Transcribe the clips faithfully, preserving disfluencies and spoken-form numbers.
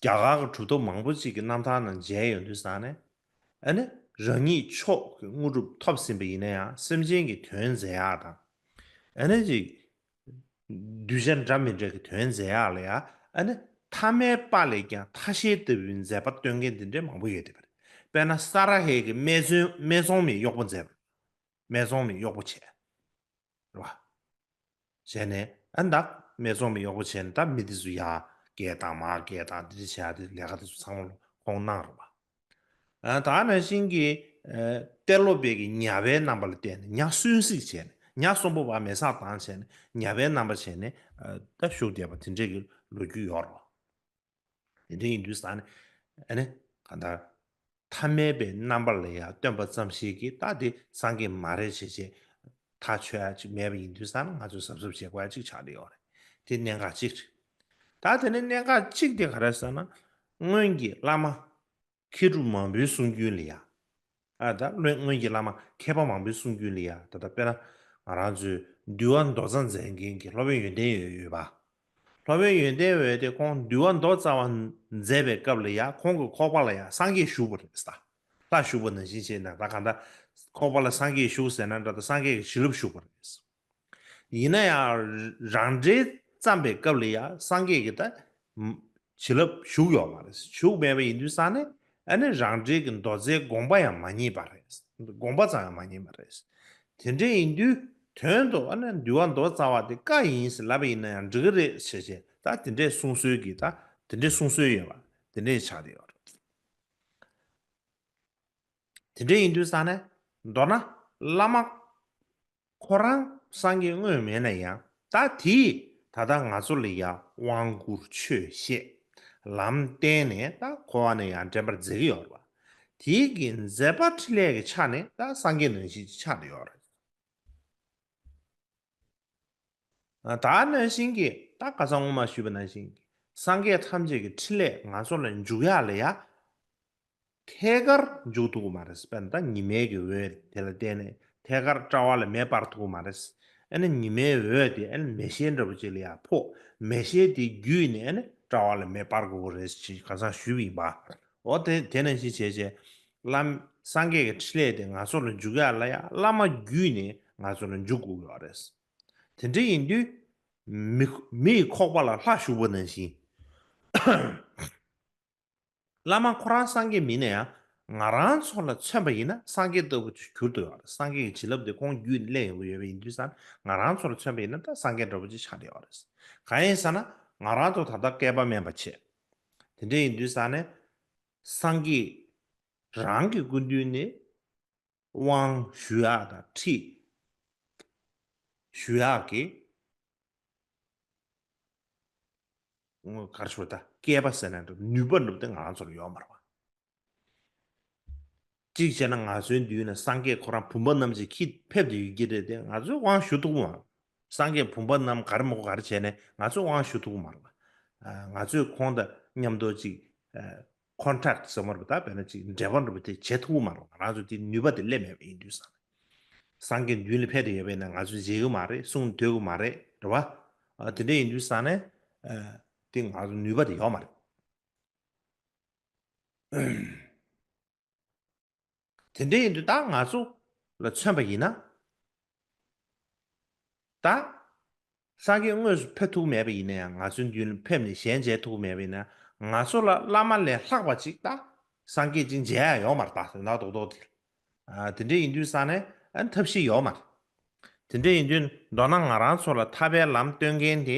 རྒྱ་གར་གྱི་གྲུབ་ཐོབ་མང་པོ་ཅིག་གི་རྣམ་ཐར་ནང་མཇལ་ཡོང་དུས་ཙང་ནས། ཨ་ནི་རང་ཉིད་མཆོག་གི་དངོས་གྲུབ་ཐོབ་ཟིན་པ་ཡིན་ན་ཡང་སེམས་ཅན་གྱི་དོན་མཛད་ཡག་དང་། ཨ་ནི་ཅིག་གདུལ་བྱ་འདྲ་མི་འདྲ་གི་དོན་མཛད་ཡག་ལ་ཡང་ཨ་ནི་ཐ་མལ་པ་ལས་ཀྱང་ཐ་ཤལ་ལྟ་བུའི་མཛད་པ་སྟོན་མཁན་དེ་འདྲའི་མང་པོ་ཡོད་བསྡད་པ་རེད། དཔེར་ན་ས་ར་ཧའི་གི་སྨད་འཚོང་སྨད་འཚོང་མའི་གཡོག་པོ་མཛད་པ། སྨད་འཚོང་མའི་གཡོག་པོ་བྱས། རེད་བ། བྱས་ནས་ཨ་ནི་ད་སྨད་འཚོང་མའི་གཡོག་པོ་བྱས་ནས་ད་མི་དེ་ཚོ་ཡར་བསྐྱལ་བཏང་མར་བསྐྱལ་བཏང་དེ་འདྲ་བྱས་ཡག་དེ་ལས་ཀ་དེ་ཚོ་ཚང་མ་ཁོང་གནང་རེད་བ། ཨ་ད་ནང་བཞིན་གྱི་ཨ་གཏེར་སློབ་པའི་གི་ཉ་པའི་རྣམ་པ་ལ་བརྟེན་ནས་ཉ་གསོན་བསྲེགས་བྱས་ནས་ཉ་གསོན་པོ་བ་མེ་སྲེག་བཏང་བྱས་ནས་ཉ་པའི་རྣམ་པ་བྱས་ནས་ཨ་ད་བཞུགས་བསྡད་པ་དེ་འདྲའི་གི་ལོ་རྒྱུས་ཡོད་རེད་བ། དེ་འདྲ་ཡིན་དུས་ཙང་ནས་ཨ་ནི་གང་ལྟར་ཐ་མལ་པའི་རྣམ་པ་ལ་ཡང་སྟོན་པ་ཙམ་ཞིག་གིས་ད་དེ་སངས་རྒྱས་མ་རེད་ཅེས་བྱས་ཐག་ཆོད་ཡ་ཅིག་མེད་པ་ཡིན་དུས་ཙང་ང་ཚོས་གཟབ་གཟབ་བྱེད་དགོས་ཡ་ཅིག་ཆགས་བསྡད་ཡོད་རེད། དེ་གནད་འགག་གཅིག་རེད། ད་དེ་ནས་གནད་འགག་གཅིག་དེ་ག་རེད་ཟེར་ན། སྔོན་གྱི་བླ་མ་མཁས་གྲུབ་མང་པོའི་གསུང་རྒྱུན་ལ་ཡ། ཨ་ད་སྔོན་སྔོན་གྱི་བླ་མ་མཁས་པ་མང་པོའི་གསུང་རྒྱུན་ལ་ཡ་ད་ལྟ་དཔེར་ན་ང་རང་ཚོའི་འདུལ་བ་མདོ་རྩ་མཛད་མཁན་གྱི་སློབ་དཔོན་ཡོན་ཏན་འོད་ཡོད་པ། སློབ་དཔོན་ཡོན་ཏན་འོད་དེ་ཁོང་འདུལ་བ་མདོ་རྩ་བ་མཛད་པའི་སྐབས་ལ་ཡ་ཁོང་གི་ཁོག་པ་ལ་ཡ་སངས་རྒྱས་བཞུགས་པ་རེད་ད། ལྷ་བཞུགས་པ་ནང་བཞིན་བྱས་ན་ད་གང་ལྟར་ཁོག་པ་ལ་སངས་རྒྱས་བཞུགས་ཟེར་ན་འདྲ་ད་སངས་རྒྱས་ཀྱི་བྱིན་རླབས་ཞུགས་པ་རེད། ཡིན་ན་ཡང་རང་འགྲེལ་བརྩམས་པའི་སྐབས་ལ་ཡང་སངས་རྒྱས་ཀྱི་ད་བྱིན་རླབས་ཞུགས་ཡོད་མ་རེད། ཞུགས་མེད་པ་ཡིན་དུས་ཙང་ནས་ཨ་ནི་རང་འགྲེལ་གྱི་མདོ་རྩའི་དགོངས་པ་ཡང་མ་རྙེད་པ་རེད། དགོངས་པ་ཙམ་ཡང་མ་རྙེད་པ་རེད། དེ་འདྲ་ཡིན་དུས་དོན་དུ་ཨ་ནི་འདུལ་བ་མདོ་རྩ་བ་དེ་བཀའ་ཡིན་ཟེར་ལབ་པ་ཡིན་ན་ཡང་འགྲིག་གི་རེད་ཟེར་བྱས་ད་དེ་འདྲའི་གསུང་སྲོལ་གྱི་ད་དེ་འདྲའི་གསུང་སྲོལ་ཡོད་པ་དེ་འདྲའི་ཆགས་བསྡད་ཡོད་རེད། དེ་འདྲ་ཡིན་དུས་ཙང་ནས་མདོར་ན་བླ་མ་ཁོ་རང་སངས་རྒྱས་དངོས་མེད་ན་ཡང་ད་དེས་ད་ལྟ་ང་ཚོ་ལ་ཡང་དབང་བསྐུར་ཆོས་བཤད་ལམ་བསྟན་ནས་ད་འཁོར་བ་ནས་ཡང་འདྲེན་པར་མཛད་ཀྱི་ཡོད་རེད་བ། དེའི་གི་མཛད་པ་འཕྲིན་ལས་ཀྱི་ཆ་ནས་ད་སངས་རྒྱས་ནང་བཞིན་ཆགས་བསྡད་ཡོད་རེད། ད་ནང་བཞིན་གྱི་ད་ཁ་སང་སྔོན་མ་ཞུས་པ་ནང་བཞིན་གྱི་སངས་རྒྱས་ཐམས་ཅད་ཀྱི་འཕྲིན་ལས་ང་ཚོ་ལ་འཇུག་ཡག་ལ་ཡ། ཐད་ཀར་འཇུག་ཐུབ་ཀྱི་མ་རེད། དཔེར་ན་ད་ཉི་མའི་གི་འོད་དེ་ལ་བརྟེན་ནས་ཐད་ཀར་དཔྲལ་བ་ལ་མེ་སྤར་ཐུབ་ཀྱི་མ་རེད། ཨ་ནི་ཉི་མའི་འོད་དེ་ཨ་ནི་མེ་ཤེལ་འདྲ་པོ་ཅིག་ལ་ཡ་ཕོག་མེ་ཤེལ་དེ་བརྒྱུད་ནས་ཨ་ནི་དཔྲལ་བ་ལ་མེ་སྤར་དགོས་ཀྱི་རེད་ཅེས་ཁ་སང་ཞུས་པ་ཡིན་པ། འོ་དེ་དེ་ནང་བཞིན་བྱས་བྱས་བླ་སངས་རྒྱས་ཀྱི་འཕྲིན་ལས་དེ་ང་ཚོ་ལ་འཇུག་ཡག་ལ་ཡ་བླ་མ་བརྒྱུད་ནས་ང་ཚོ་ལ་འཇུག་དགོས་ཀྱི་ཡོད་རེད། དེ་འདྲ་ཡིན་དུས་མི་མི་ཡི་ཁོག་པ་ལ་ལྷ་ཞུགས་པ་ནང་བཞིན། བླ་མ་ཁོ་རང་སངས་རྒྱས་མིན་ན་ཡང་ང་རང་ཚོ་ལ་མཚོན་པ་ཡིན་ན་སངས་རྒྱས་ལྟ་བུ་ཅིག་གྱུར་ཏེ་ཡོད་རེད། སངས་རྒྱས་ཀྱི་བྱིན་རླབས་དེ་ཁོང་བརྒྱུད་ནས་སླེབས་ཡོང་གི་ཡོད་པ་ཡིན་དུས་ཙང་ང་རང་ཚོ་ལ་མཚོན་པ་ཡིན་ན་ད་སངས་རྒྱས་འདྲ་བོ་ཅིག་ཆགས་བསྡད་ཡོད་རེད། གང་ཡིན་ཟེར་ན་ང་རང་ཚོ་ད་ལྟ་བསྐལ་པ་དམན་པ་བྱས། དེ་འདྲ་ཡིན་དུས་ཙང་ནས་སངས་རྒྱས་རང་གི་སྐུ་མདུན་ནས་དབང་ཞུ་ཡག་དང་ཁྲིད་ཞུ་ཡག་གི་གར་ཞུ་ད་སྐལ་པ་ཟེར་ན་འདྲ་ནུས་པ་འདྲ་པོ་དེ་ང་རང་ཚོར་ཡོད་མ་རེད་པ། གཅིག་བྱས་ན་ང་ཚོའི་མདུན་ན་སངས་རྒྱས་ཁོ་རང་བུམ་པ་བསྣམས་ཀྱི་ཁྱི་ཕེབས་ཏེ་ཡོད་ཀྱི་རེད་དེ་ང་ཚོས་དབང་ཞུ་ཐུབ་ཀྱི་མ་རེད། སངས་རྒྱས་བུམ་པ་བསྣམས་ག་རེ་མི་དགོས་ག་རེ་བྱས་ནས་ང་ཚོས་དབང་ཞུ་ཐུབ་ཀྱི་མ་རེད་པ། ང་ཚོས་ཁོང་དང་མཉམ་དུ་གཅིག་ཁོན་ཊེག་ཟེར་མ་རེད་པ། ད་དཔེར་ན་གཅིག་འབྲེལ་བ་འདྲ་པོ་དེ་བྱེད་ཐུབ་ཀྱི་མ་རེད། ང་རང་ཚོ་དེ་ནུས་པ་དེ་སླེབས་མེད་པ་ཡིན་དུས་ཙང་། སངས་རྒྱས་མདུན་ལ་ཕེབས་ཏེ་ཡོད་པས་ན་ང་ཚོས་མཇལ་གྱི་མ་རེད། གསུང་ཐོས་ཀྱི་མ་རེད་རེད་བ། ཨ་དེ་འདྲ་ཡིན་དུས་ཙང་ནས་ཨ་དེ་ང་ཚོ་ནུས་པ་དེ་ཡོད་མ་རེད། དེ་འདྲ་ཡིན་དུས་ད་ང་ཚོ་ལ་མཚོན་པ་ཡིན་ན། ད་སངས་རྒྱས་དངོས་སུ་ཕེབས་ཐུབ་མེད་པ་ཡིན་ན་ཡང་ང་ཚོའི་མདུན་ལ་ཕེབས་ནས་ཞལ་མཇལ་ཐུབ་མེད་པ་ཡིན་ན་ང་ཚོ་ལ་བླ་མ་ལས་ལྷག་པ་ཅིག་ད་སངས་རྒྱས་ཅིག་མཇལ་ཡ་ཡོད་མ་རེད། ད་དོན་དག་རྡོག་རྡོག་དེ། ཨ་དེ་འདྲ་ཡིན་དུས་ཙང་ནས་ཨ་ཐབས་ཤེས་ཡོད་མ་རེད། དེ་འདྲ་ཡིན་དུས་མདོར་ན་ང་རང་ཚོ་ལ་ཐར་པའི་ལམ་སྟོན་མཁན་དེ་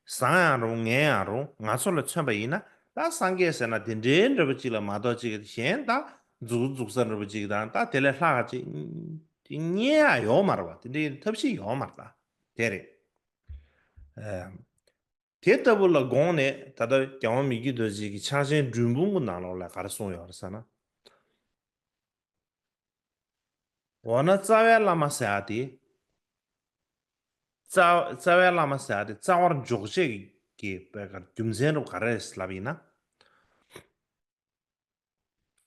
བཟང་ཡང་རུང་ངན་ཡང་རུང་ང་ཚོ་ལ་མཚོན་པ་ཡིན་ན་ད་སངས་རྒྱས་ཟེར་ན་དེ་འདྲའི་འདྲ་པོ་ཅིག་ལ་མ་གཏོགས་ཅིག་གཞན་ད་མཛུག་མཛུག་ས་འདྲ་པོ་ཅིག་དང་ད་དེ་ལས་ལྷག་ཅིག་རྙེད་ཡ་ཡོད་མ་རེད་པ། དེ་འདྲའི་ཐབས་ཤེས་ཡོད་མ་རེད། ད་དེ་རེད། ཨ་དེ་ལྟ་བུ་ལ་དགོངས་ནས་ད་ལྟ་རྒྱལ་དབང་མི་བསྐྱོད་རྡོ་རྗེ་གི་ཕྱག་ཆེན་སྒྲོལ་འབུམ་གྱི་ནང་ལོགས་ལ་ག་རེ་གསུངས་ཡོད་རེད་ཟེར་ན། འོ་ན་རྩ་བའི་བླ་མ་ཟེར་ཡ་དེ། རྩ་རྩ་བའི་བླ་མ་ཟེར་ཡ་དེ་རྩ་བར་འཇོག་བྱེད་ཀྱི་དཔེ་ག་རྒྱུ་མཚན་རུ་ག་རེ་ལབ་ཡིན་ན།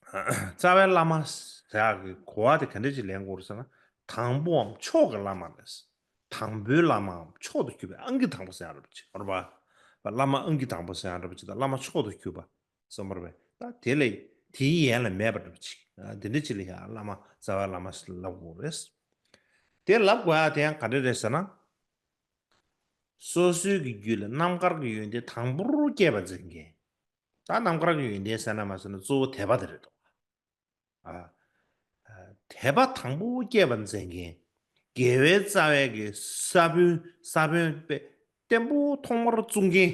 རྩ་བའི་བླ་མ་ཟེར་ཡ་གི་གོ་བ་དེ་ག་འདྲ་ཅིག་ལེན་དགོས་རེད་ཟེར་ན། དང་པོའམ་མཆོག་གི་བླ་མ་རེད། དང་པོའི་བླ་མའམ་མཆོག་ཏུ་གྱུར་པའི་ཨང་ཀི་དང་པོ་ཟེར་ཡ་འདྲ་པོ་ཅིག་རེད་པ། བླ་མ་ཨང་ཀི་དང་པོ་ཟེར་ཡ་འདྲ་པོ་ཅིག་དང་བླ་མ་མཆོག་ཏུ་གྱུར་པ། གསུངས་པ་རེད་པས། ད་དེ་ལས་དེའི་ཡན་ལ་མེད་པ་འདྲ་པོ་ཅིག་ཨ། དེ་འདྲ་ཅིག་ལ་ཡང་བླ་མ་རྩ་བའི་བླ་མ་ལབ་དགོས་རེད། དེ་ལབ་དགོས་ཡ་དེ་ཡང་ག་འདྲ་རེད་ཟེར་ན། སོ་སོའི་གི་རྒྱུད་ལ་རྣམ་དཀར་གྱི་ཡོན་ཏན་དང་པོར་སྐྱེས་པ་འཛིན་མཁན། ད་རྣམ་དཀར་གྱི་ཡོན་ཏན་ཟེར་ན་མ་ཟེར་ན་གཙོ་བོ་དད་པ་དེ་རེད་དོ། ཨ། ཨ། དད་པ་དང་པོ་སྐྱེས་པ་འཛིན་མཁན། དགེ་བའི་རྩ་བའི་གི་ས་བོན། ས་བོན་དཔེ་བརྟན་པོ་ཐོག་མར་བཙུགས་མཁན།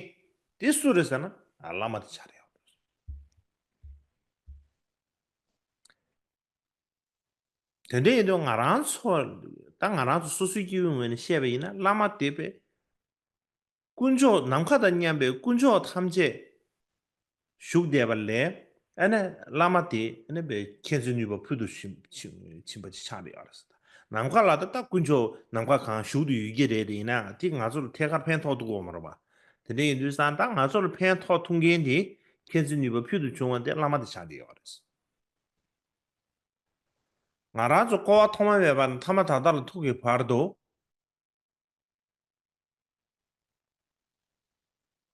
དེ་སུ་རེད་ཟེར་ན། ཨ། བླ་མ་དེ་ཆགས་རེད། དེ་འདྲ་ཡིན་དུས་ང་རང་ཚོ། ད་ང་རང་ཚོ་སོ་སོའི་སྐྱེ་བོའི་ངོས་ནས་བཤད་པ་ཡིན་ན་བླ་མ་དེ་དཔེ། དཀོན་མཆོག་ནམ་མཁའ་དང་མཉམ་པའི་དཀོན་མཆོག་ཐམས་ཅད་བཞུགས་བསྡད་པ་ལས། ཨ་ནི་བླ་མ་དེ་ཨ་ནི་དཔེ་མཁྱེན་བརྩེ་ནུས་པ་ཕུལ་དུ་ཕྱིན་ཕྱིན་པ་ཅིག་ཆགས་བསྡད་ཡོད་རེད་ཟེར། ནམ་མཁའ་ལ་ད་ལྟ་དཀོན་མཆོག་ནམ་མཁའ་གང་བཞུགས་ཏུ་ཡོད་ཀྱི་རེད། དེ་ཡིན་ན་དེ་ང་ཚོ་ལ་ཐད་ཀར་ཕན་ཐོགས་ཐུབ་ཀྱི་ཡོད་མ་རེད་པ། དེ་འདྲ་ཡིན་དུས་ཙང་ད་ང་ཚོ་ལ་ཕན་ཐོགས་ཐུབ་མཁན་དེ་མཁྱེན་བརྩེ་ནུས་པ་ཕུལ་དུ་བྱུང་བ་དེ་བླ་མ་དེ་ཆགས་བསྡད་ཡོད་རེད། ང་རང་ཚོ་འཁོར་བ་ཐོག་མ་མེད་པ་ནས་ཐ་མ་ད་ལྟ་ལ་ཐུག་གི་བར་དུ།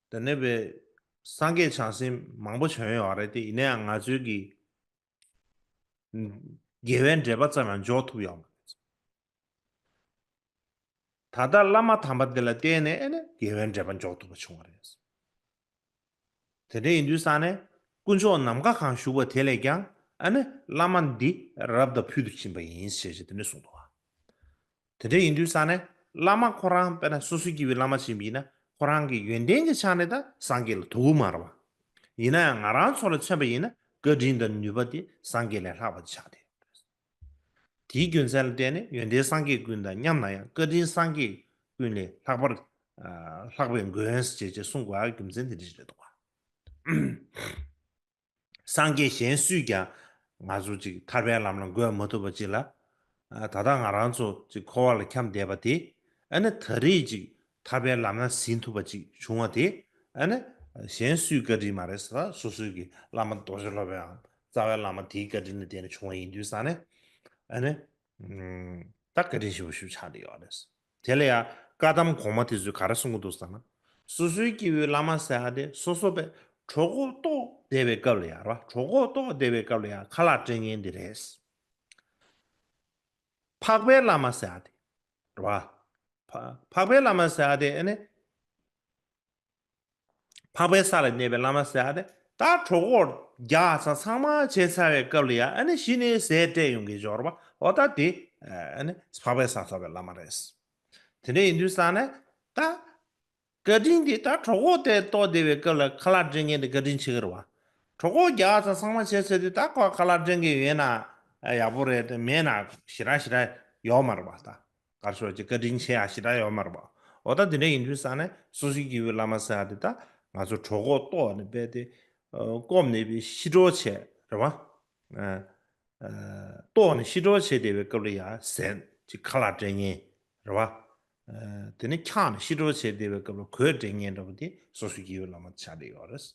དེ་ནས་པའི་སངས་རྒྱས་བྱང་སེམས་མང་པོ་བྱོན་ཡོད་རེད་དེ། ཡིན་ན་ཡང་ང་ཚོའི་གི་དགེ་བའི་འབྲས་བུ་ཙམ་ཡང་འཇོག་ཐུབ་ཡོད་མ་རེད། ད་ལྟ་བླ་མ་དམ་པ་འདི་ལ་བརྟེན་ནས་ཨ་ནི་དགེ་བའི་འབྲས་བུ་འཇོག་ཐུབ་པ་བྱུང་བ་རེད། དེ་འདྲ་ཡིན་དུས་ཙང་ནས་དཀོན་མཆོག་ནམ་མཁའ་གང་བཞུགས་པ་དེ་ལས་ཀྱང་ཨ་ནི་བླ་མ་འདི་རབ་ཏུ་ཕུལ་དུ་ཕྱིན་པ་ཡིན་ཞེས་བྱས་དེ་འདྲ་གསུངས་འདུག་བ། དེ་འདྲ་ཡིན་དུས་ཙང་ནས་བླ་མ་ཁོ་རང་དཔེར་ན་སོ་སོའི་སྐྱེ་བོའི་བླ་མ་ཡིན་པ་ཡིན་ན་ཁོ་རང་གི་ཡོན་ཏན་གྱི་ཆ་ནས་ད་སངས་རྒྱས་ལ་ཐུག་གི་མ་རེད་བ། ཡིན་ན་ཡང་ང་རང་ཚོ་ལ་མཚོན་པ་ཡིན་ན་བཀའ་དྲིན་དང་ནུས་པ་དེ་སངས་རྒྱས་ལས་ལྷག་པ་ཆགས་ཏེ། དེའི་རྒྱུ་མཚན་ལ་བརྟེན་ནས་ཡོན་ཏན་སངས་རྒྱས་ཀུན་དང་མཉམ་ན་ཡང་བཀའ་དྲིན་སངས་རྒྱས་ཀུན་ལས་ལྷག་པར། ཨ། ལྷག་པའི་མགོན་ཞེས་བྱས་གསུང་དགོས་པའི་རྒྱུ་མཚན་དེ་འདྲ་ཞིག་རེད་འདུག་བ། སངས་རྒྱས་གཞན་སུས་ཀྱང་ང་ཚོ་ཅིག་ཐར་པའི་ལམ་ལ་འགོད་མ་ཐུབ་པ་ཅིག་ལ། ཨ། ད་ལྟ་ང་རང་ཚོ་ཅིག་འཁོར་བ་ལ་འཁྱམས་བསྡད་པ་དེ། ཨ་ནི་ད་རེས་ཅིག་ཐར་པའི་ལམ་སྣ་ཟིན་ཐུབ་པ་ཅིག་བྱུང་བ་དེ། ཨ་ནི་གཞན་སུའི་བཀའ་དྲིན་མ་རེད་ཟེར། སོ་སོའི་གི་བླ་མ་རྡོ་རྗེ་སློབ་དཔོན་རྩ་བའི་བླ་མ་དེའི་བཀའ་དྲིན་ལ་བརྟེན་ནས་བྱུང་བ་ཡིན་དུས་ཙང་ནས། ཨ་ནི། ཨ། ད་བཀའ་དྲིན་ཆེན་པོ་ཞིག་ཆགས་བསྡད་ཡོད་རེད། དེ་ལ་ཡང་བཀའ་གདམས་གོང་མ་དེ་ཚོས་ག་རེ་གསུང་གི་འདུག་ཟེར་ན། སོ་སོའི་སྐྱེ་བོའི་བླ་མ་ཟེར་ཡ་དེ་སོ་སོ་པའི་གྲོད་ཁོག་ལྟོགས་བསྡད་པའི་སྐབས་ལ་ཡང་རེད་བ། གྲོད་ཁོག་ལྟོགས་བསྡད་པའི་སྐབས་ལ་ཡང་ཁ་ལག་སྤྲད་མཁན་དེ་རེད། འཕགས་པའི་བླ་མ་ཟེར་ཡ་དེ་རེད་བ། འཕགས་པའི་བླ་མ་ཟེར་ཡ་དེ་ཨ་ནི། འཕགས་པའི་ས་ལ་གནས་པའི་བླ་མ་ཟེར་ཡ་དེ། ད་གྲོད་ཁོག་རྒྱགས་ཚང་ཚང་མ་བྱས་ཚར་བའི་སྐབས་ལ་ཡ་ཨ་ནི་གཞི་ནས་ཟས་སྤྲད་ཡོང་གི་འབྱོར་བ། འོ་ད་དེ་ཨ་ནི་འཕགས་པའི་ས་ཐོབ་པའི་བླ་མ་རེད། དེ་འདྲ་ཡིན་དུས་ཙང་ནས་ད། བཀའ་དྲིན་དེ་ད་གྲོད་ཁོག་དེ་ལྟོགས་བསྡད་པའི་སྐབས་ལ་ཁ་ལག་སྤྲད་མཁན་དེ་བཀའ་དྲིན་ཆེ་གི་རེད་བ། གྲོད་ཁོག་རྒྱགས་ཚང་ཚང་མ་བྱས་ཚར་དུས་ད་ཁོ་ཁ་ལག་སྤྲད་མཁན་ཡོད་ན་ཡག་པོ་རེད་དེ། མེད་ན་ཞེ་དྲག་ཞེ་དྲག་ཡོད་མ་རེད་བ་ད། ག་རེ་ཟེར་ཅིག་བཀའ་དྲིན་ཆེ་ཡ་ཞེ་དྲག་ཡོད་མ་རེད་པ། འོ་ད་དེ་འདྲ་ཡིན་དུས་ཙང་ནས་སོ་སོའི་སྐྱེ་བོའི་བླ་མ་ཟེར་ཡ་དེ་ད་ང་ཚོ་གྲོད་ཁོག་ལྟོགས་ནས་རྦད་དེ། ཨ། སྐོམ་ནས་རྦད་ཤི་འགྲོ་བྱས་རེད་པ། ཨ། ཨ། ལྟོགས་ནས་ཤི་འགྲོ་བྱས་བསྡད་པའི་སྐབས་ལ་ཡ་ཟས་ཅིག་ཁ་ལག་སྤྲད་མཁན་རེད་པ། ཨ། དེ་ནས་འཁྱགས་ནས་ཤི་འགྲོ་བྱས་བསྡད་པའི་སྐབས་ལ་གོས་སྤྲད་མཁན་འདྲ་པོ་དེ་སོ་སོའི་སྐྱེ་བོའི་བླ་མ་ཆགས་བསྡད་ཡོད་རེད།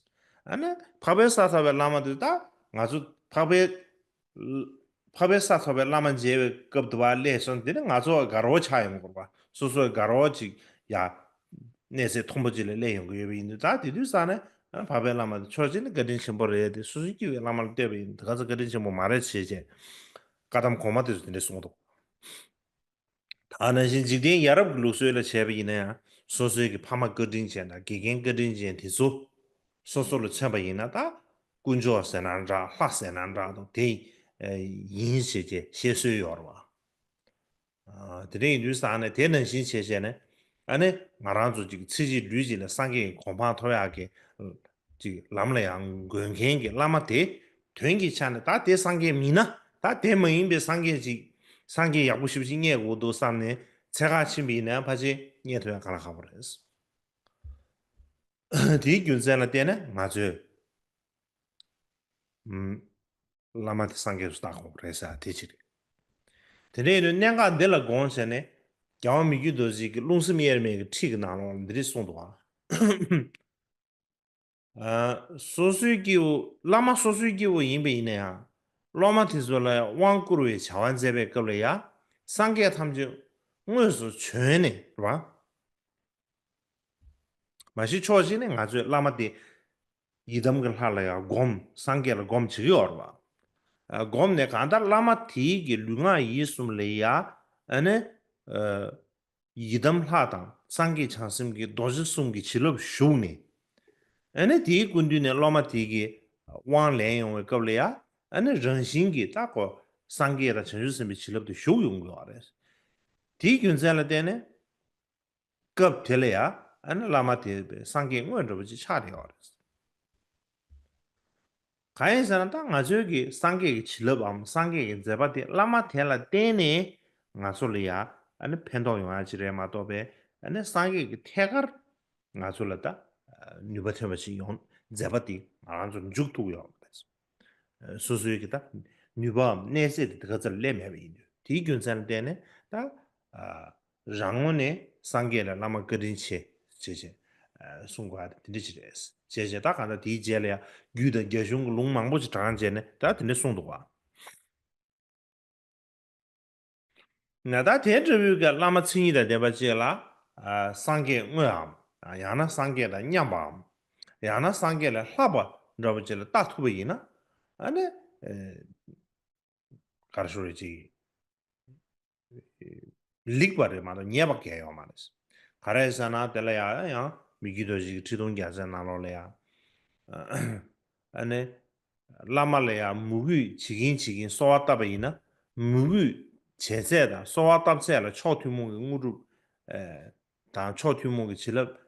ཨ་ནི་འཕགས་པའི་ས་ཐོབ་པའི་བླ་མ་དེ་ད་ང་ཚོ་འཕགས་པའི། འཕགས་པའི་ས་ཐོབ་པའི་བླ་མ་མཇལ་བའི་སྐབས་དུ་བ་སླེབས་སོང་། དེ་ནི་ང་ཚོ་དགའ་རོགས་ཆགས་ཡོང་གི་རེད་པ། སོ་སོའི་དགའ་རོགས་ཅིག་ཡ། གནས་ཚད་མཐོན་པོ་ཅིག་ལ་སླེབས་ཡོང་གི་ཡོད་པ་ཡིན་དུས་ད་དེ་དུས་ཙང་ནས་འཕགས་པའི་བླ་མ་དེ་ཕྱོགས་གཅིག་ནས་བཀའ་དྲིན་ཆེན་པོ་རེད་དེ། སོ་སོའི་སྐྱེ་བོའི་བླ་མ་ལ་བལྟས་པ་ཡིན་དུས་ག་ཚོད་བཀའ་དྲིན་ཆེན་པོ་མ་རེད་ཞེས་བྱས། བཀའ་གདམས་གོང་མ་དེ་ཚོ་དེ་འདྲས་གསུངས་འདུག་ད་ནང་བཞིན་འཇིག་རྟེན་ཡ་རབས་ཀྱི་ལུགས་སྲོལ་ལ་བྱས་པ་ཡིན་ན་ཡང་སོ་སོའི་གི་ཕ་མ་བཀའ་དྲིན་ཅན་དང་དགེ་རྒན་བཀའ་དྲིན་ཅན་དེ་ཚོ་སོ་སོ་ལ་མཚོན་པ་ཡིན་ན་ད་དཀོན་མཆོག་ཟེར་ན་འདྲ། ལྷ་ཟེར་ན་འདྲ་དང་དེ་ཡིན་ཞེས་བྱས་བཤད་སྲོལ་ཡོད་རེད་བ། ཨ། དེ་འདྲ་ཡིན་དུས་ཙང་ནས་དེ་ནང་བཞིན་བྱས་བྱས་ནས་ཨ་ནི་ང་རང་ཚོ་ཅིག་ཚེ་གཅིག་ལུས་གཅིག་ལ་སངས་རྒྱས་ཀྱི་གོ་འཕང་ཐོབ་ཡག་གི་ཅིག་ལམ་ལ་ཡང་འགོད་མཁན་གྱི་བླ་མ་དེ་དོན་གྱི་ཆ་ནས་ད་དེ་སངས་རྒྱས་མིན་ན། ད་དེ་མ་ཡིན་པའི་སངས་རྒྱས་ཅིག་སངས་རྒྱས་ཡག་པོ་ཞེ་པོ་ཅིག་རྙེད་དགོས་འདུག་བསམ་ནས་འཚོལ་ག་ཕྱིན་པ་ཡིན་ན་ཕལ་ཆེར་རྙེད་ཐུབ་ཡག་གང་ལ་ཁག་པོ་རེད། དེའི་རྒྱུ་མཚན་ལ་བརྟེན་ནས་ང་ཚོས། ཨུམ། བླ་མ་དེ་སངས་རྒྱས་སུ་བལྟ་དགོས་རེད་ཟེར་དེ་ཅི་རེད། དེ་འདྲ་ཡིན་དུས་གནད་འགག་འདི་ལ་དགོངས་བྱས་ནས་རྒྱལ་བ་མི་བསྐྱོད་རྡོ་རྗེ་གི་རླུང་སེམས་དབྱེར་མེད་ཀྱི་ཁྲིད་ཀྱི་ནང་ལོགས་ལ་འདི་རེད་གསུངས་འདུག་ཨ། ཨ། སོ་སོའི་སྐྱེ་བོ། བླ་མ་སོ་སོའི་སྐྱེ་བོ་ཡིན་པ་ཡིན་ན་ཡང་སློབ་མ་དེ་ཚོ་ལ་དབང་བསྐུར་བའི་བྱ་བ་མཛད་པའི་སྐབས་ལ་ཡང་སངས་རྒྱས་ཐམས་ཅད་དངོས་སུ་བྱོན་ནས་རེད་བ། མ་གཞི་ཕྱོགས་གཅིག་ནས་ང་ཚོས་བླ་མ་དེ་ ཡི་དམ་གྱི་ལྷ་ལ་ཡང་སྒོམ། སངས་རྒྱས་ལ་སྒོམ་བྱེད་ཀྱི་ཡོད་རེད་བ། ཨ། སྒོམ་ནས་གང་ལྟར་བླ་མ་དེའི་གི་ལུས་ངག་ཡིད་གསུམ་ལ་ཡང་ཨ་ནི། ཨ། ཡི་དམ་ལྷ་དང་སངས་རྒྱས་བྱང་སེམས་ཀྱི་རྡོ་རྗེ་གསུམ་གྱི་བྱིན་རླབས་ཞུགས་ནས། ཨ་ནི་དེའི་སྐུ་མདུན་ནས་སློབ་མ་དེ་གི་དབང་ལེན་ཡོང་བའི་སྐབས་ལ་ཡང་ཨ་ནི་རང་བཞིན་གྱིས་ད་ཁོ་སངས་རྒྱས་དང་བྱང་ཆུབ་སེམས་དཔའི་བྱིན་རླབས་དེ་ཞུགས་ཡོང་གི་ཡོད་རེད། དེའི་རྒྱུ་མཚན་ལ་བརྟེན་ནས་སྐབས་དེ་ལ་ཡང་ཨ་ནི་བླ་མ་དེ་སངས་རྒྱས་དངོས་འདྲ་པོ་ཅིག་ཆགས་བསྡད་ཡོད་རེད། གང་ཡིན་ཟེར་ན། ད་ང་ཚོའི་གི་སངས་རྒྱས་ཀྱི་བྱིན་རླབས་འམ་སངས་རྒྱས་ཀྱི་མཛད་པ་དེ་བླ་མ་དེ་ལ་བརྟེན་ནས་ང་ཚོ་ལ་ཡ་ཨ་ནི་ཕན་ཐོགས་ཡོང་ཡ་ཅིག་རེད་མ་གཏོགས་པའི། ཨ་ནི་སངས་རྒྱས་ཀྱི་ཐད་ཀར་ང་ཚོ་ལ་ད་ནུས་པ་ཐོན་པ་ཞིག་ཡོང་། མཛད་པ་དེ་ང་རང་ཚོར་འཇུག་ཐུབ་ཡོད་མ་རེད། སོ་སོའི་གི་ད་ནུས་པའམ་གནས་ཚད་དེ་དེ་ག་ཚོད་སླེབས་མེད་པ་ཡིན་དུས། དེའི་རྒྱུ་མཚན་ལ་བརྟེན་ནས་ད། རང་ངོས་ནས་སངས་རྒྱས་ལ་བླ་མ་བཀའ་དྲིན་ཆེ་བྱས་བྱས་གསུང་དགོས་པ་དེ་འདྲ་ཅིག་རེད། བྱས་བྱས་ད་གང་ལྟར་དེའི་རྗེས་ལ་ཡང་རྒྱུད་དང་རྒྱ་གཞུང་གི་ལུང་མང་པོ་ཅིག་དྲངས་བྱས་ནས་ད་དེ་འདྲ་གསུངས་འདུག་བ། ན་ད་དེ་འདྲ་བོའི་གི་བླ་མ་མཚན་ཉིད་དང་ལྡན་པ་ཅིག་ལ། ཨ། སངས་རྒྱས་དངོས་འམ། ཡང་ན་སངས་རྒྱས་དང་མཉམ་པའམ། ཡང་ན་སངས་རྒྱས་ལས་ལྷག་པ་འདྲ་བོ་ཅིག་ལ་བལྟ་ཐུབ་པ་ཡིན་ན། ཨ་ནི། ཨེ། ག་རེ་ཞུ་རེད། ཅིག་ལེགས་པ་རེད་མ་གཏོགས་ཉེས་པ་གང་ཡང་ཡོད་མ་རེད། ག་རེ་ཟེར་ན། དེ་ལ་ཡང་ཡང་མི་བསྐྱོད་རྡོ་རྗེ་གི་ཁྲི་གདུང་རྒྱལ་མཚན་ནང་ལོགས་ལ་ཡང་། ཨ་ནི། བླ་མ་ལ་ཡང་མོས་གུས་བྱེད་ཀྱིན་བྱེད་ཀྱིན་གསོལ་བ་བཏབ་པ་ཡིན་ན། མོས་གུས་བྱེད་ཚད་དང་གསོལ་བ་བཏབ་ཚད་ལ་མཆོག་ཐུན་མོང་གི་དངོས་གྲུབ། ཨེ། དང་མཆོག་ཐུན་མོང་གི་བྱིན་རླབས།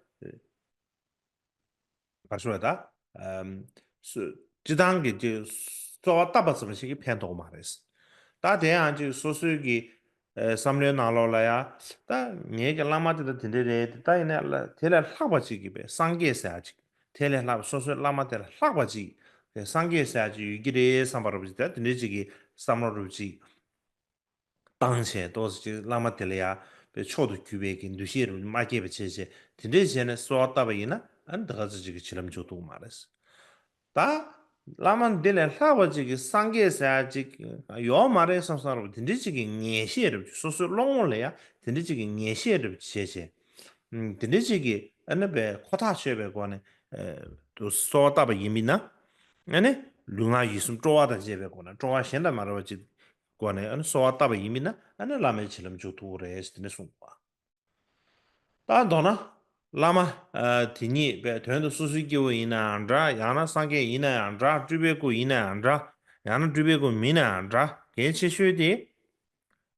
ག་རེ་ཞུ་དགོས་རེད་ད། ཨམ། སུ། སྤྱིར་བཏང་གི་ཅིག་གསོལ་བ་བཏབ་པ་ཙམ་ཞིག་གིས་ཕན་ཐོགས་མ་རེད། ད་དེ་ཡང་ཅིག་སོ་སོའི་གི། ཨེ། བསམ་བློའི་ནང་ལོགས་ལ་ཡ། ད་ངའི་གི་བླ་མ་དེ་ད་དེ་འདྲ་རེད། ད་ཡིན་ན་ལ་དེ་ལས་ལྷག་པ་ཅིག་གི་བའི་སངས་རྒྱས་ཟེར་ཡ་ཅིག་དེ་ལས་ལྷག་པ། སོ་སོའི་བླ་མ་དེ་ལས་ལྷག་པ་ཅིག་དེ་སངས་རྒྱས་ཟེར་ཡ་ཅིག་ཡོད་ཀྱི་རེད་བསམ་པ་འདྲ་པོ་ཅིག་ད་དེ་འདྲ་ཅིག་གི་བསམ་བློ་འདྲ་པོ་ཅིག་བཏང་བྱས། ཏོག་ཙམ་ཅིག་བླ་མ་དེ་ལ་ཡ་པའི་མཆོག་ཏུ་གྱུར་པའི་གི་འདུ་ཤེས་རུ་མ་སྐྱེས་པ་བྱས་བྱས། དེ་འདྲས་བྱས་ནས་གསོལ་བ་བཏབ་པ་ཡིན་ན། ཨ་ནི་ད་ག་ཚོད་ཅིག་གི་བྱིན་རླབས་འཇུག་ཐུབ་མ་རེད། ད་བླ་མ་འདི་ལས་ལྷག་པ་ཅིག་གི་སངས་རྒྱས་ཟེར་ཡ་ཅིག་ཡོད་མ་རེད་བསམ་བསམ་རུ། དེ་འདྲས་ཅིག་གི་ངེས་ཤེས་རུ། སོ་སོའི་བློ་ངོ་ལ་ཡ་དེ་འདྲས་ཅིག་གི་ངེས་ཤེས་རུ་བྱས་བྱས། ཨ། དེ་འདྲས་ཅིག་གི་ཨ་ནི་པའི་ཁོ་ཐག་ཆོད་པའི་སྒོ་ནས། ཨ། དུ་གསོལ་བ་བཏབ་པ་ཡིན་མིན་ན། ཨ་ནི་ལུས་ངག་ཡིད་གསུམ་སྤྲོ་བ་དང་བཅས་པའི་སྒོ་ནས། སྤྲོ་བ་གཞན་དང་མ་འདྲ་བ་ཅིག་སྒོ་ནས་ཨ་ནི་གསོལ་བ་བཏབ་པ་ཡིན་མིན་ན། ཨ་ནི་བླ་མའི་བྱིན་རླབས་འཇུག་ཐུབ་ཀྱི་རེད་ཟེར་དེ་འདྲ་གསུངས་པ། ད་མདོར་ན་བླ་མ། ཨ། དེ་ཉིད་པའི་དོན་དུ་སོ་སོའི་སྐྱེ་བོ་ཡིན་ན་ཡང་འདྲ། ཡང་ན་སངས་རྒྱས་ཡིན་ན་ཡང་འདྲ། སྤྲུལ་པའི་སྐུ་ཡིན་ན་ཡང་འདྲ། ཡང་ན་སྤྲུལ་པའི་སྐུ་མིན་ན་ཡང་འདྲ། གལ་ཆེ་ཤོས་དེ།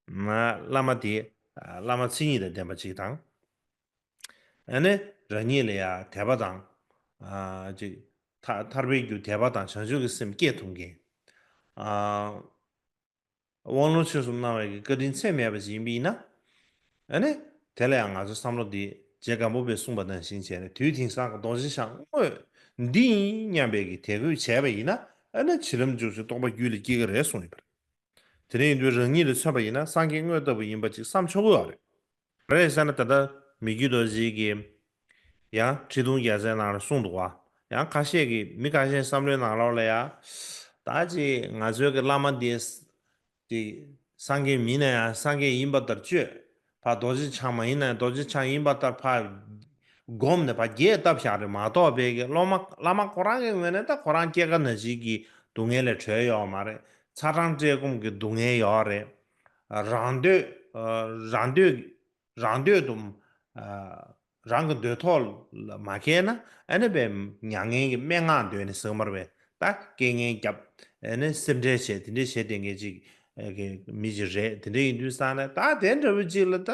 ཨ། བླ་མ་དེ། ཨ། བླ་མ་མཚན་ཉིད་དང་ལྡན་པ་ཅིག་དང་། ཨ་ནི་རང་ཉིད་ལ་ཡང་དད་པ་དང་། ཨ། ཅིག་ཐ། ཐར་པའི་རྒྱུ་དད་པ་དང་བྱང་ཆུབ་ཀྱི་སེམས་སྐྱེ་ཐུབ་མཁན། ཨ། དབང་ལུང་ཆོས་གསུམ་གནང་བའི་གི་བཀའ་དྲིན་ཚད་མེད་པ་ཞིག་ཡིན་པ་ཡིན་ན། ཨ་ནི་དེ་ལ་ཡང་ང་ཚོ་བསམ་བློ་འདི་རྗེ་སྒམ་པོ་པས་གསུངས་པ་ནང་བཞིན་བྱས་ནས། དུས་དེང་སང་གི་རྡོ་རྗེ་འཆང་དངོས་འདི་ཡིན་སྙམ་པའི་གི་དད་གུས་བྱས་པ་ཡིན་ན། ཨ་ནི་བྱིན་རླབས་འཇུག་ཅིང་རྟོགས་པ་རྒྱུད་ལ་སྐྱེ་གི་རེད་གསུངས་ཡོད་པ་རེད། དེ་འདྲ་ཡིན་དུས་རང་ཉིད་ལ་མཚོན་པ་ཡིན་ན་སངས་རྒྱས་དངོས་ལྟ་བུ་ཡིན་པ་ཅིག་བསམ་ཆོག་གི་ཡོད་རེད། རེད་ཟེར་ན། ད་ལྟ་མི་བསྐྱོད་རྡོ་རྗེ་གིས་ཡང་ཁྲི་གདུང་རྒྱལ་མཚན་ནང་ལ་གསུངས་འདུག་བ། ཡང་ཁ་ཤས་ཀྱིས། མི་ཁ་ཤས་བསམ་བློའི་ནང་ལོགས་ལ་ཡང་། ད་ཅིག་ང་ཚོའི་གི་བླ་མ་འདི་དེ་སངས་རྒྱས་མིན་ན་ཡང་སངས་རྒྱས་ཡིན་པ་ལྟར་སྤྱོད། ཕར་རྡོ་རྗེ་འཆང་མ་ཡིན་ན་ཡང་རྡོ་རྗེ་འཆང་ཡིན་པ་ལྟར་ཕར་སྒོམ་ནས་ཕར་རྒྱས་བཏབ་བཞག་རེད་མ་གཏོགས། བོད་ཀྱི་སློབ་མ། བླ་མ་ཁོ་རང་གི་ངོས་ནས་ད་ཁོ་རང་སྐྱེ་རྒ་ན་འཆི་གི་སྡུག་བསྔལ་ལས་གྲོལ་ཡོད་མ་རེད། ཚ་གྲང་བཀྲེས་སྐོམ་གྱི་སྡུག་བསྔལ་ཡོད་རེད། རང་འདོད། རང་འདོད། རང་འདོད་དུ། ཨ། རང་གི་འདོད་ཐོག་ལ་མ་འཁེལ་ན། ཨ་ནི་པའི་མྱ་ངན་གྱི་སྨྲེ་སྔགས་འདོན་ནས་ཟེར་གྱི་མ་རེད་པས། ད་རྐྱེན་ངན་བརྒྱབ། ཨ་ནི་སེམས་ཁྲལ་བྱས། དེ་འདྲས་བྱས་བསྡད་མཁན་ཅིག་གི་མི་ཅིག་རེད། དེ་འདྲས་ཡིན་དུས་ཙང་ནས། ད་དེ་འདྲ་བོ་ཅིག་ལ། ད་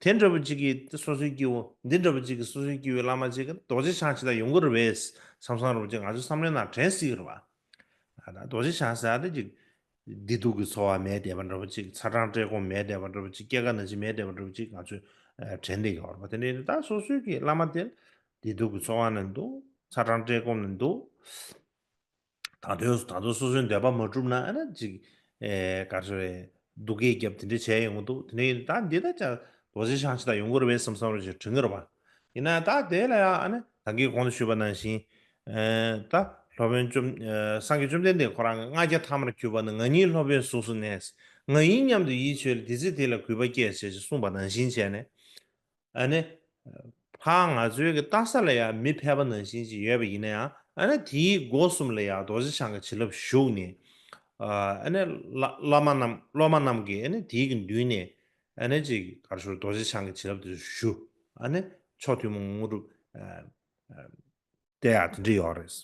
དེ་འདྲ་བོ་ཅིག་གིས་སོ་སོའི་སྐྱེ་བོ། འདི་འདྲ་བོ་ཅིག་གིས་སོ་སོའི་སྐྱེ་བོའི་བླ་མ་ཅིག་གི་རྡོ་རྗེ་འཆང་ཅིག་ད་ཡོང་གི་རེད་པས་བསམ་བསམ་འདྲ་བོ་ཅིག་ང་ཚོའི་བསམ་བློའི་ནང་དྲན་སྲིད་ཀྱི་རེད་པ། ཨ། ད་རྡོ་རྗེ་འཆང་ཟེར་ཡ་དེ་ཅིག་བདེ་སྡུག་གི་ཚོར་བ་མེད་བསྡད་པ་འདྲ་པོ་ཅིག་ཚ་གྲང་བཀྲེས་སྐོམ་མེད་བསྡད་པ་འདྲ་པོ་ཅིག་སྐྱེ་རྒ་ན་འཆི་མེད་བསྡད་པ་འདྲ་པོ་ཅིག་ང་ཚོས་དྲན་བསྡད་ཀྱི་ཡོད་རེད་པ། དེ་འདྲ་ཡིན་ན་ད་སོ་སོའི་གི་བླ་མ་དེ་བདེ་སྡུག་གི་ཚོར་བ་ནི་འདུག་ཚ་གྲང་བཀྲེས་སྐོམ་ནི་འདུག་ད་དུང་། ད་དུང་སོ་སོའི་འདོད་པ་མ་གྲུབ་ན། ཨ་ནི་ཅིག་ཨེ། ག་རེ་ཟེར་རེད། སྡུག་སྐད་བརྒྱབ། དེ་འདྲ་བྱས་ཡོང་གི་འདུག་དེ་འདྲ་ཡིན་ན་ད་འདི་ད་ཅང་རྡོ་རྗེ་འཆང་ཅིག་ད་ཡོང་གི་རེད་པས་བསམ་བསམ་རུ་ཅིག་དྲན་གྱི་རེད་པ། ཡིན་ན་ད་དེ་ལ་ཡང་། ཨ་ནི་ད་གིན་གོང་དུ་ཞུས་པ་ནང་བཞིན། ཨེ། ད་སློབ་དཔོན་བཅོམ། ཨེ། སངས་རྒྱས་བཅོམ་ལྡན་འདས་ཁོ་རང་གི་ལྔ་བརྒྱ་ཐ་མར་གྱུར་པ་ནི། ང་ཉིད་སློབ་དཔོན་གཟུགས་སུ་གནས། ང་ཡིན་སྙམ་དུ་ཡིད་ཆེས་ལ། དེ་ཚེ་དེ་ལ་གུས་པ་སྐྱེས། ཞེས་གསུངས་པ་ནང་བཞིན་བྱས་ནས། ཨ་ནི་ཕར་ང་ཚོའི་གི་ལྟ་ས་ལ་ཡང་མི་ཕལ་པ་ནང་བཞིན་ཅིག་ཡོད་པ་ཡིན་ན་ཡང་། ཨ་ནི་དེའི་སྒོ་གསུམ་ལ་ཡང་རྡོ་རྗེ་འཆང་གི་བྱིན་རླབས་ཞུགས་ནས། ཨ་ནི་བླ་བླ་མ་རྣམས་སློབ་མ་རྣམས་ཀྱིས་ཨ་ནི་དེའི་གི་མདུན་ནས་ཨ་ནི་ཅིག་ག་རེ་ཞུ། རྡོ་རྗེ་འཆང་གི་བྱིན་རླབས་དེ་ཚོ་ཞུ། ཨ་ནི་མཆོག་ཐུན་མོང་དངོས་གྲུབ་ཨ་ཨ་དེ་ཡང་དེ་འདྲ་ཡོད་རེད།